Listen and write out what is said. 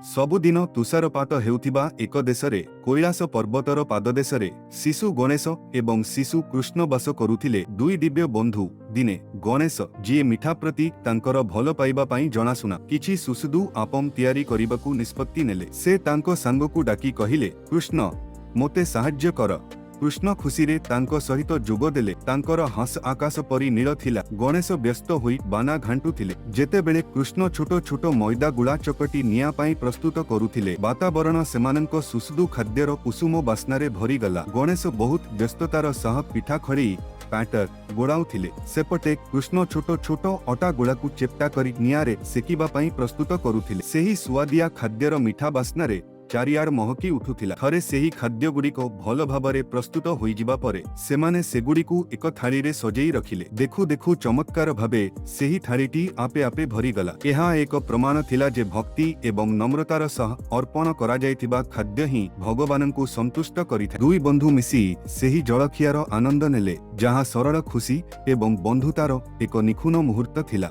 ସବୁଦିନ ତୁଷାରପାତ ହେଉଥିବା ଏକ ଦେଶରେ, କୈଳାସ ପର୍ବତର ପାଦଦେଶରେ ଶିଶୁ ଗଣେଶ ଏବଂ ଶିଶୁ କୃଷ୍ଣ ବାସ କରୁଥିଲେ, ଦୁଇ ଦିବ୍ୟ ବନ୍ଧୁ। ଦିନେ ଗଣେଶ, ଯିଏ ମିଠା ପ୍ରତି ତାଙ୍କର ଭଲ ପାଇବା ପାଇଁ ଜଣାଶୁଣା, କିଛି ସୁସ୍ୱାଦୁ ଆପମ ତିଆରି କରିବାକୁ ନିଷ୍ପତ୍ତି ନେଲେ। ସେ ତାଙ୍କ ସାଙ୍ଗକୁ ଡାକି କହିଲେ, "କୃଷ୍ଣ, ମୋତେ ସାହାଯ୍ୟ କର।" କୃଷ୍ଣ ଖୁସିରେ ତାଙ୍କ ସହିତ ଯୋଗ ଦେଲେ। ତାଙ୍କର ହସ ଆକାଶ ପରି ନୀଳ ଥିଲା। ଗଣେଶ ବ୍ୟସ୍ତ ହୋଇ ବାନା ଘାଣ୍ଟୁଥିଲେ, ଯେତେବେଳେ କୃଷ୍ଣ ଛୋଟ ଛୋଟ ମଇଦା ଗୁଳା ଚକଟି ନିଆଁ ପାଇଁ ପ୍ରସ୍ତୁତ କରୁଥିଲେ। ବାତାବରଣ ସେମାନଙ୍କ ସୁସ୍ୱାଦୁ ଖାଦ୍ୟର ଉଷୁମ ବାସ୍ନାରେ ଭରିଗଲା। ଗଣେଶ ବହୁତ ବ୍ୟସ୍ତତାର ସହ ପିଠା ଖଳେଇ ବ୍ୟାଟର ଗୋଳାଉଥିଲେ। ସେପଟେ କୃଷ୍ଣ ଛୋଟ ଛୋଟ ଅଟା ଗୁଳାକୁ ଚେପ୍ଟା କରି ନିଆଁରେ ସେକିବା ପାଇଁ ପ୍ରସ୍ତୁତ କରୁଥିଲେ। ସେହି ସୁଆଦିଆ ଖାଦ୍ୟର ମିଠା ବାସ୍ନାରେ ଚାରିଆଡ଼ ମହକି ଉଠୁଥିଲା। ଥରେ ସେହି ଖାଦ୍ୟଗୁଡ଼ିକ ଭଲ ଭାବରେ ପ୍ରସ୍ତୁତ ହୋଇଯିବା ପରେ ସେମାନେ ସେଗୁଡ଼ିକୁ ଏକ ଥାଳିରେ ସଜେଇ ରଖିଲେ। ଦେଖୁ ଦେଖୁ ଚମତ୍କାର ଭାବେ ସେହି ଥାଳିଟି ଆପେ ଆପେ ଭରିଗଲା। ଏହା ଏକ ପ୍ରମାଣ ଥିଲା ଯେ ଭକ୍ତି ଏବଂ ନମ୍ରତାର ସହ ଅର୍ପଣ କରାଯାଇଥିବା ଖାଦ୍ୟ ହିଁ ଭଗବାନଙ୍କୁ ସନ୍ତୁଷ୍ଟ କରିଥାଏ। ଦୁଇ ବନ୍ଧୁ ମିଶି ସେହି ଜଳଖିଆର ଆନନ୍ଦ ନେଲେ, ଯାହା ସରଳ ଖୁସି ଏବଂ ବନ୍ଧୁତାର ଏକ ନିଖୁଣ ମୁହୂର୍ତ୍ତ ଥିଲା।